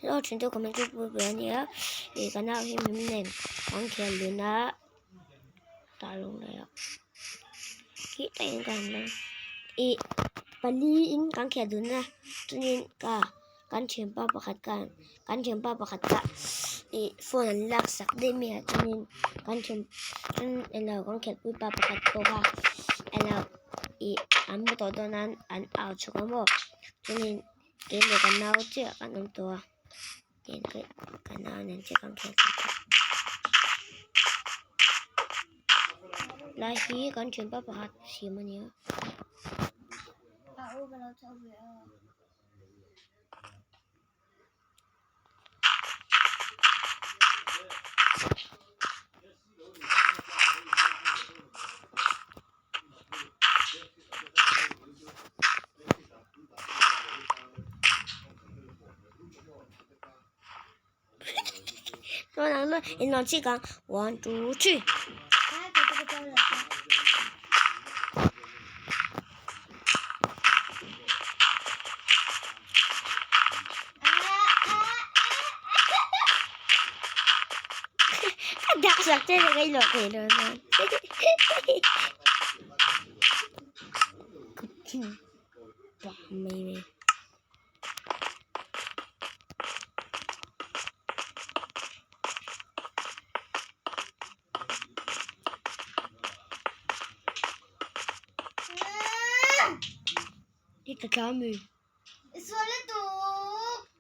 Hello thin chu comment chu pui pui ania ih ka nau hi min nen kan khel dun a tah lung leh a khi ta in kan lang ih pali in kan khel dun a chuanin ka kan thianpa pakhat khan kan thianpa pakhat kha ih phone an lak sak daih mai a chuanin kan thian eng lo kan khelhpui pa pakhat pawh kha eng lo ih an mu tawh dawn a an au chhuk a maw chuanin. Kei leh ka nau chiah kan awm tawh a kei leh ka nau nen chiah kan khel thei tawh lai hi kan thianpa pakhat siam a nia. One, two, three. Ka dah sak che ka ilo thei lo na. Ba mai mai. Hi ka tla mi.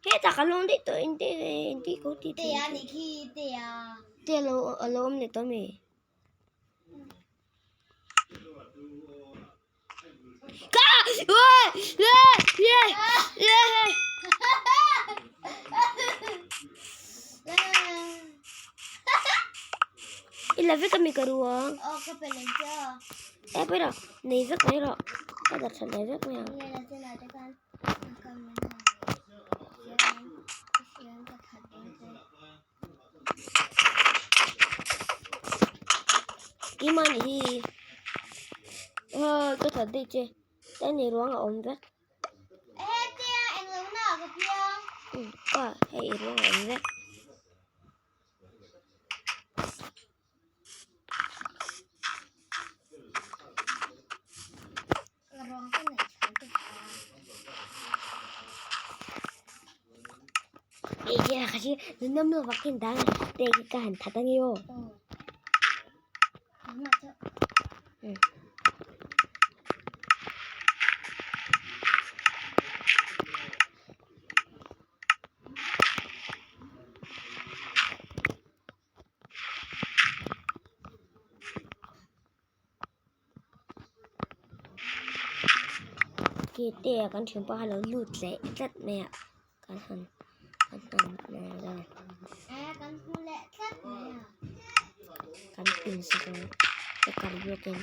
Hetah ka lawng daih tawh engti engti ko ti Te a nih khi te a. Te alo alo awm leh tawh ami. Ka Ui! Ye! Ye! Ye! I la vek ami ka ruang. Aw ka pe leh che aw. E pawh rawh nei vek mai rawh ka dah tha leh vek mai ang. Keimah nih hi ka that daih che ta ni ruang a awm vek. Hei ruang a awm vek. Kite a kan thian pawh a lo lut leh tlat mai a kan han kan han kan pin sak ang ka kar bawk in.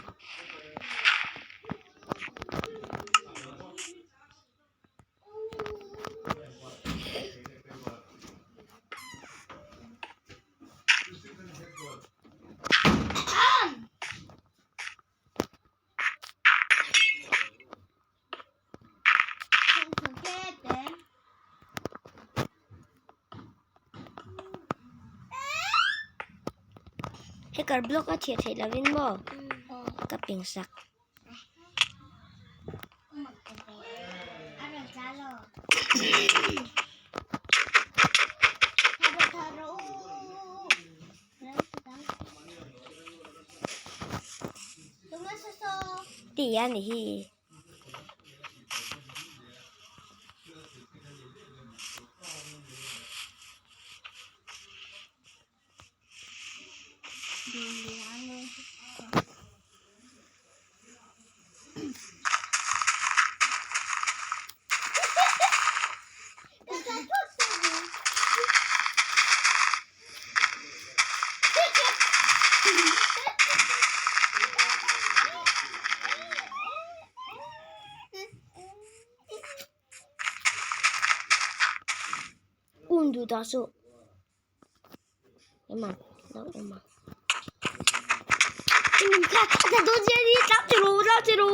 Hacker block a chhiat theih lovin maw ka ping sak. Tih a ni hi. Un duh tawh suh. Emma, no Emma. Mình kha, ta do je ni, tao chỉ ru, tao chỉ ru.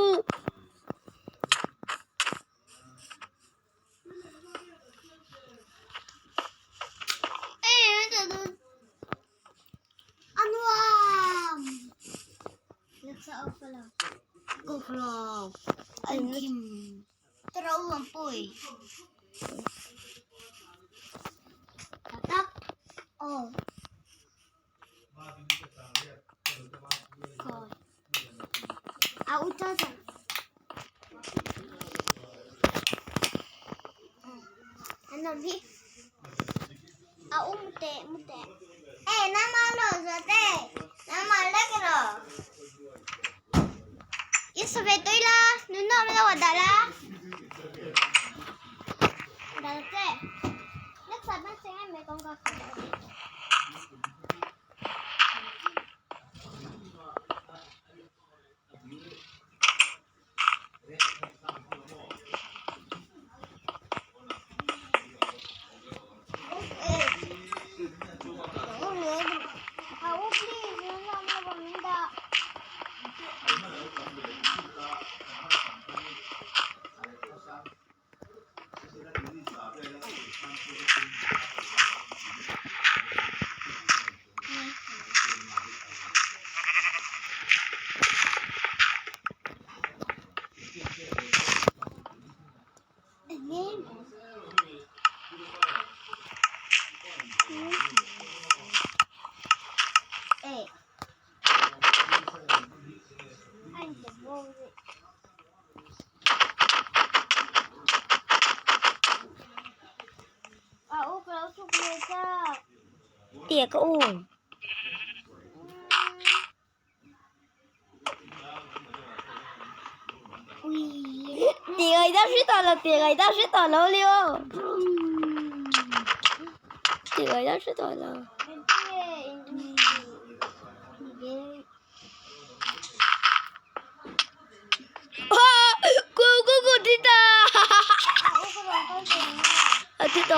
Tia ka u. Tia 是大楼里哦。这个要是大楼。啊！咕咕咕滴答！啊，滴答。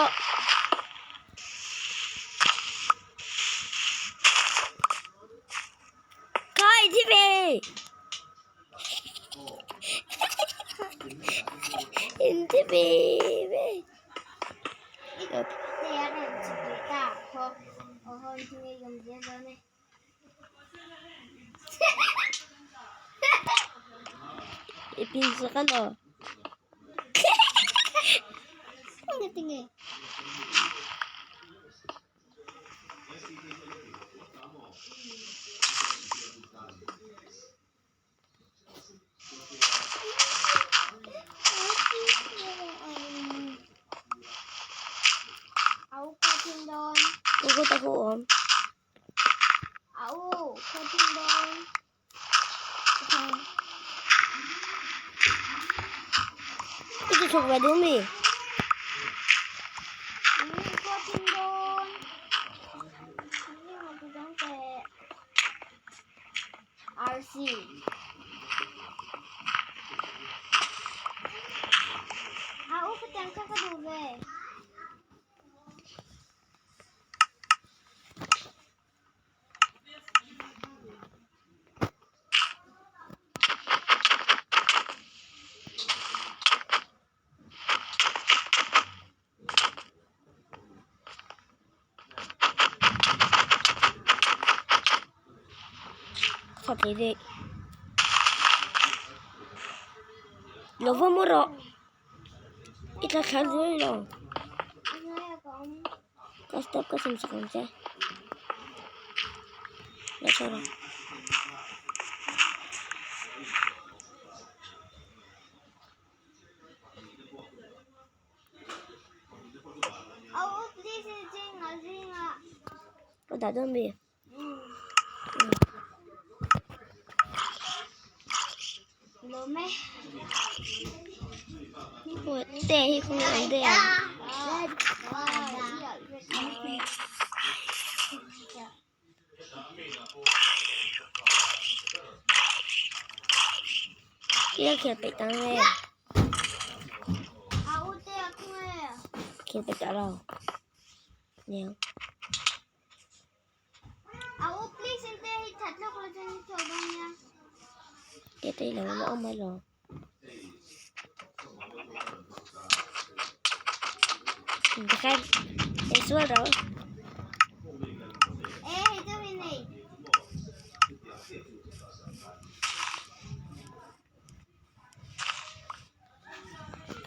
开 TV。Hindi, baby. Ipinsa ka, no? Tingin. Tugot ako, oh. Ito sa dumi. RC. Ako patang kakadube. Sa TV. Lova mo ro. Itatlalo. Ka stop ka sa kamsa. Nasara. Oh, please, Jinga, Jinga. 我打断没？我带一个男的呀。Iya, kayak petang ya. Kayak petang lo. Niya. Kita ilang mo ang malo. Dejar eso raro.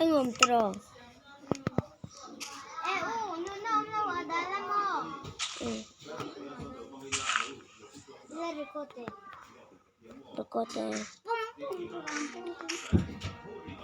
A nuam tiraw? E u, nuna awm lo a dal a maw? Ila record e. Record e. Pum pum pum pum pum.